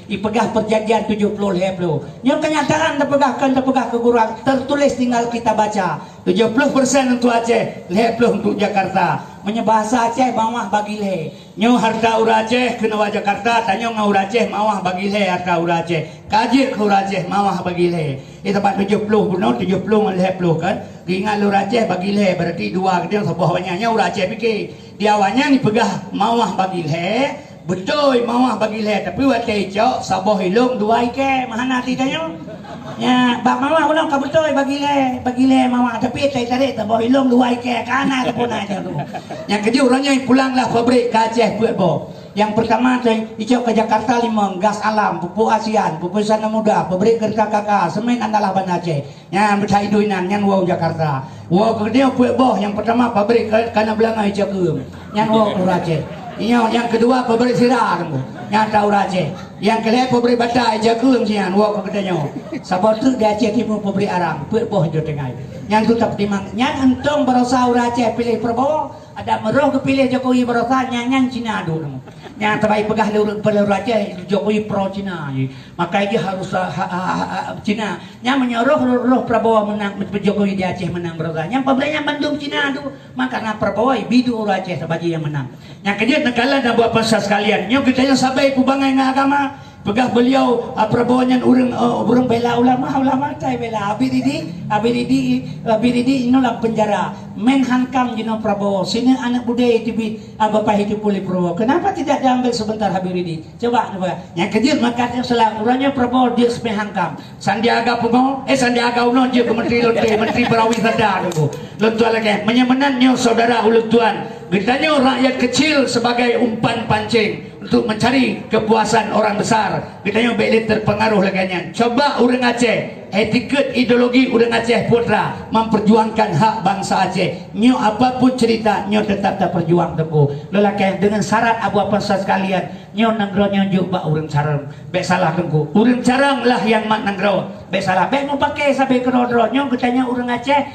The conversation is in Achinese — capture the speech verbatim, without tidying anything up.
Ipeugah perjanjian tujuh puluh lhèe puluh. Nyoe kenyataan teupeugah, kon teupeugah keugurang, tertulis tinggal kita baca. Tujuh puluh persen untuk Aceh, lhèe puluh untuk Jakarta. Meunyoe bahasa Aceh, mawah bagi lhèe. Nyoe harta ureueng Aceh keunoe bak Jakarta, tanyoe ngon ureueng Aceh mawah bagi lhèe harta ureueng Aceh. Ka jeuet keu ureueng Aceh mawah bagi lhèe. Di teumpat tujuh puluh bunoe, tujuh puluh ngon lhèe puluh kan. Geuingat lé ureueng Aceh bagi lhèe, berarti dua keudeh saboh awaknyan. Nyan ureueng Aceh pike. Di awaknyan ipeugah mawah bagi lhèe, beutôi mawah bagi lhèe, tapi watèe icok saboh ilong dua ikèe, meuhana hati tanyoe. Nya, bak mawah ulôn ka beutôi bagi lhèe, bagi lhèe mawah, tapi teutarek saboh ilong dua ikèe, ka na teupeu na nyoe tu. Nyang keujeuet uroe nyoe pulang lah pabrik ka Aceh peuet boh. Nyang peurtama tu icok ke Jakarta limong, gas alam, pupuk ASEAN, pupuk Sana Muda, pabrik kereta K K, semen andalah Banda Aceh. Nyan beutai inan, nyan woe Jakarta. Woe keudeh peuet boh, nyang peurtama pabrik ka-, kana beulangöng icok keuem. Nyan woe ureueng Aceh. Nyoe nyang keudua pabrik sira, nyan atra ureueng Aceh. Nyang keulhèe pabrik bata icok keuem sinan, woe keu geutanyoe. Saboh teuk di Aceh Timu pabrik arang, peuet boh icok tinggai. Nyan tu tapeutimang. Nyan untông baroesa ureueng Aceh piléh Prabowo, adak meurôh geupiléh Jokowi baroesa, nyan, nyan Cina duek. Nyan teuma ipeugah lé ureueng, lé ureueng Aceh, Jokowi pro Cina. Maka jih harus, ha, ha, ha, ha, Cina. Nyan meunyoe roh, roh, roh Prabowo meunang, Jokowi di Aceh meunang baroesa. Nyan pabrik nyan bandum Cina duek. Maka na Prabowo, bi duek ureueng Aceh sabaji nyang meunang. Nyang keujeuet neukalon dan buet peursa sekalian. Nyoe geutanyoe sabe peubangai ngon agama. Peugah beliau, ah, Prabowo nyan ureueng, eh, ureueng bela ulama, ulama tai bela. Habib Rizik, Habib Rizik, Habib Rizik inoe lam penjara. Menhankam jinoe Prabowo. Sineuk aneuk budaya teubiet, ah, Bapak Hitupul Prabowo. Kenapa tidak diambil sebentar Habib Rizik? Coba, coba. Nyang keujeuet maka salah. Uroe nyoe Prabowo jeuet Menhankam. Sandiaga Uno, eh, Sandiaga Uno jeuet keu menteri lonte, menteri pariwisata tu. Lôn tuan lagèe, meunyoe meunan nyoe saudara ulôn tuan, geutanyoe rakyat kecil sebagai umpan pancing untuk mencari kepuasan orang besar. Geutanyoe bèk lé terpengaruh lagèe nyan. Coba ureueng Aceh, etiket ideologi ureueng Aceh putra memperjuangkan hak bangsa Aceh. Nyoe apapun cerita, nyoe tetap taperjuang teungku. Lôn lakèe dengan syarat abu apa sekalian, nyoe nanggroe nyoe jok bak ureueng carông. Bèk salah teungku. Ureueng carông lah nyang mat nanggroe. Bèk salah. Bèk mupakè sabe keudroe-droe. Nyoe geutanyoe ureueng Aceh,